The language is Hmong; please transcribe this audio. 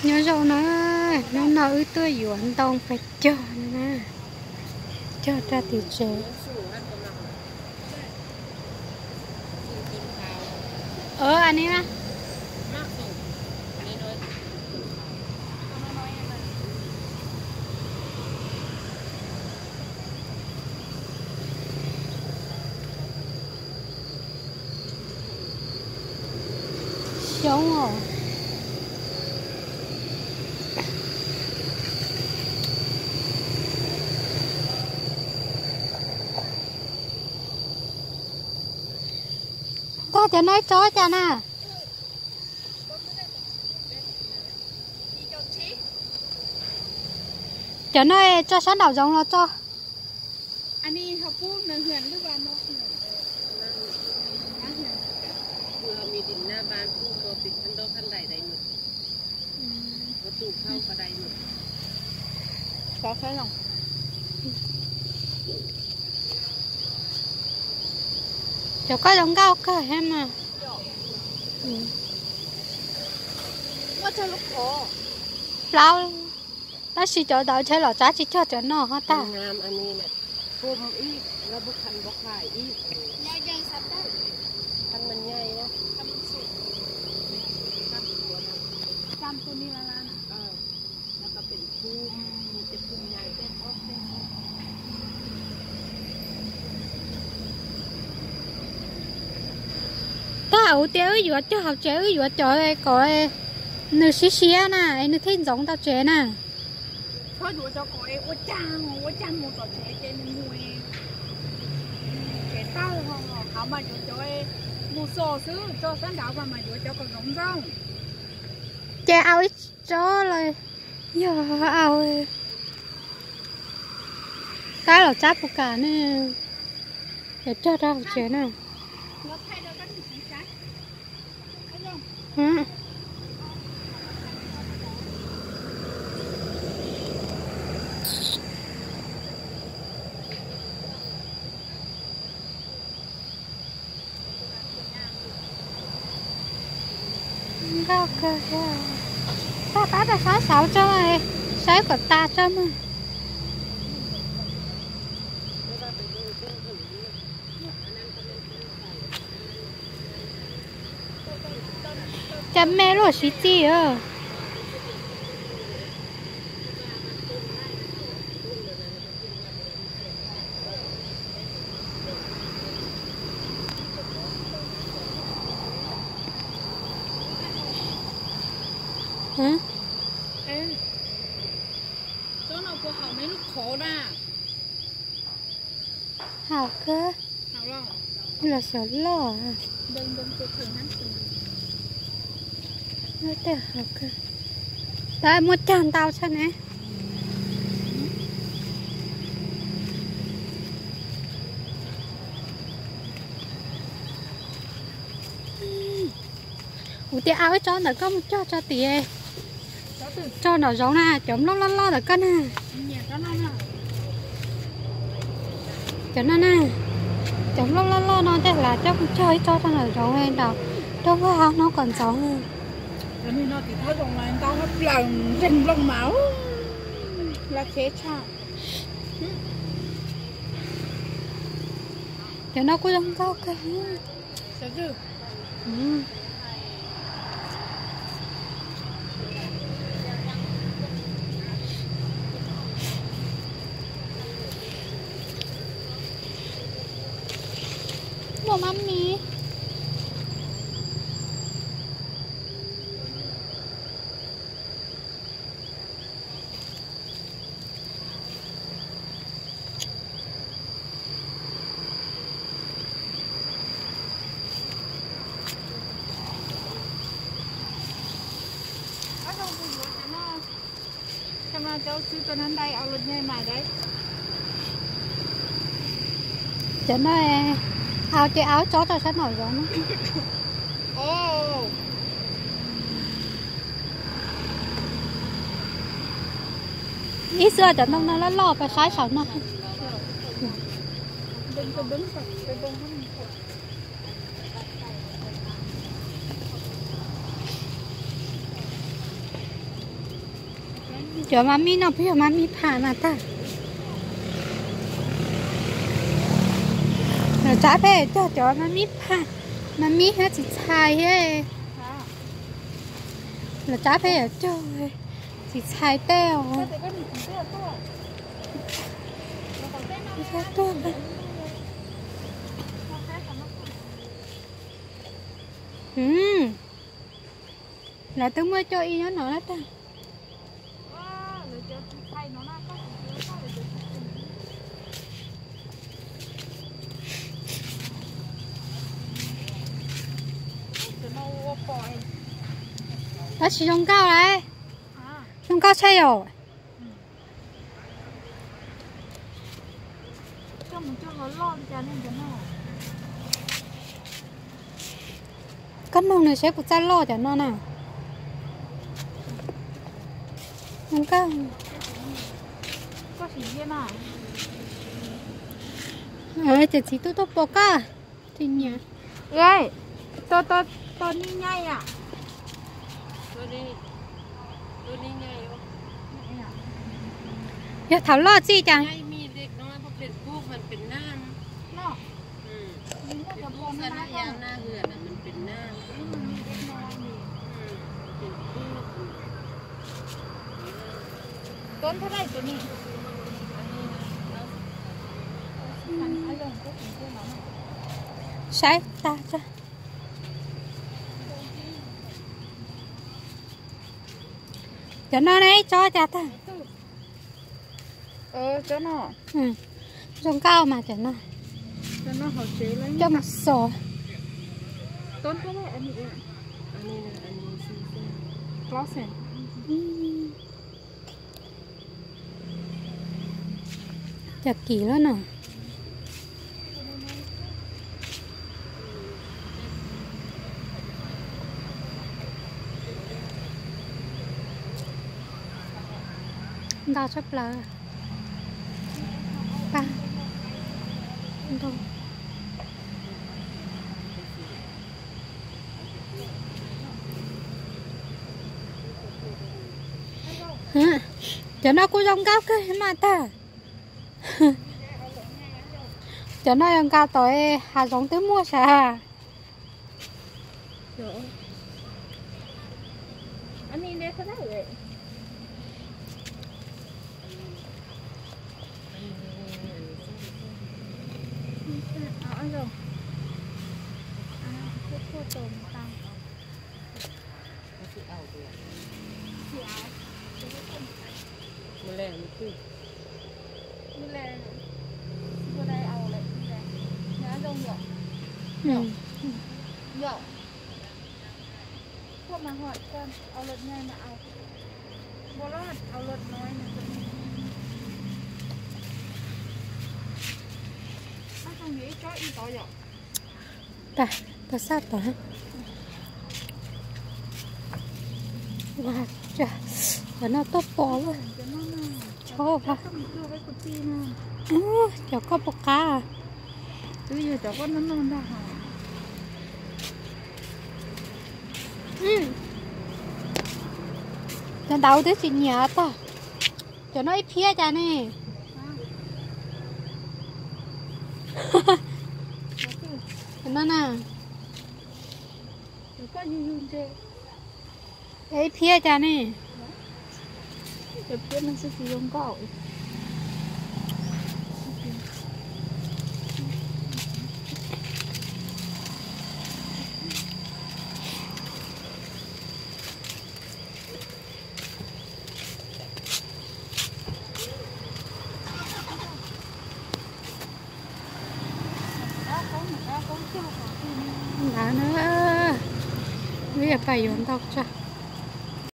Nyob zoo na, hnub no wb tuaj yuav ntoo pais cog na, cog rau tim tsev. Ơ, an ni na. Xyoob os. Tag cov no ib tsob cas na? Cov no tso sab nraum zoov los tso. Cov koj zoo nkauj kawg thiab mas. Plaub, tab sis cov ntawd ntshe los tsab tsis cog cov no ho tag. Tag ua tias wb yuav cog hauv tsev, wb yuav cov kom nws siab siab na, es nws thiaj ntxoov tau tsev na. Txhob yuav cov kom ua cag ua cag mus tom tsev ces nws mus tsev tag ho, qhov mas yuav cov mus xos xwb, tso sab nraud mas yuav cov kom zoov ntxooj. Ces au ib tsob los yog au, tab los tsab puas kam ne, cov cog rau hauv tsev na. Nkauj kawg thiab. Pab pab rau sab saud tso, saib kom tas tso mas. Cas me luaj siv txij. Haum kawg. Los xyov loj. Tej haum kawg. Tab muaj cag ntau tshaj ne. Kuv tias au ib tsob ntawm koj mus cog tso tid, tso nraum zoov na, cov nplooj loj loj ntawm koj na. Cov no na, cov nplooj loj loj no tej lam coj mus cog ib tsob rau nraum zoov nraum, rau vaj hauv no kom ntxoov. Cov no kuj zoo nkauj kawg. Muaj mab mi. Cov no au ces au tsob rau sab nraum zoov na. Ib xwb cov ntoo no loj loj pes saib saum no. Cov ma mib no puas yog ma mib pham na tag? Lawv tsab pheej cog cov ma mib pham, ma mib thiab txiv txhais thiab. Lawv tsab pheej yuav cog txiv txhais tej os. Lawv twb muaj coj ib nyob no na tag. Tab sis zoo nkauj lauj. Zoo nkauj tshaj yom. Koj mloog nws seb puas txawj loj cov no na. Zoo nkauj. Ces txiv tuaj tuaj pom koj. Tsis nyiam. Tua ni nyai. Yog thaum loj txij cas? Saib tag tso. Cov no ne, tsob cas tag? Zoo nkauj mas cov no. Coj mus xov. Cov kim lawm no. Ntau tshaj plaws. Cov no kuj zoo nkauj kawg mas tag. Cov no yog nqa tom hav zoov twb muaj sav. Tag, tau sab tod. Cov no tuaj pom lawm. Tso, cov koj puas qab? Cov ntawd twb tsis nyiam tag. Cov no ib phiab cas ne? Cov no na. Ib phiab cas ne? Ntawd na, wb yuav pais yuav ntau tso.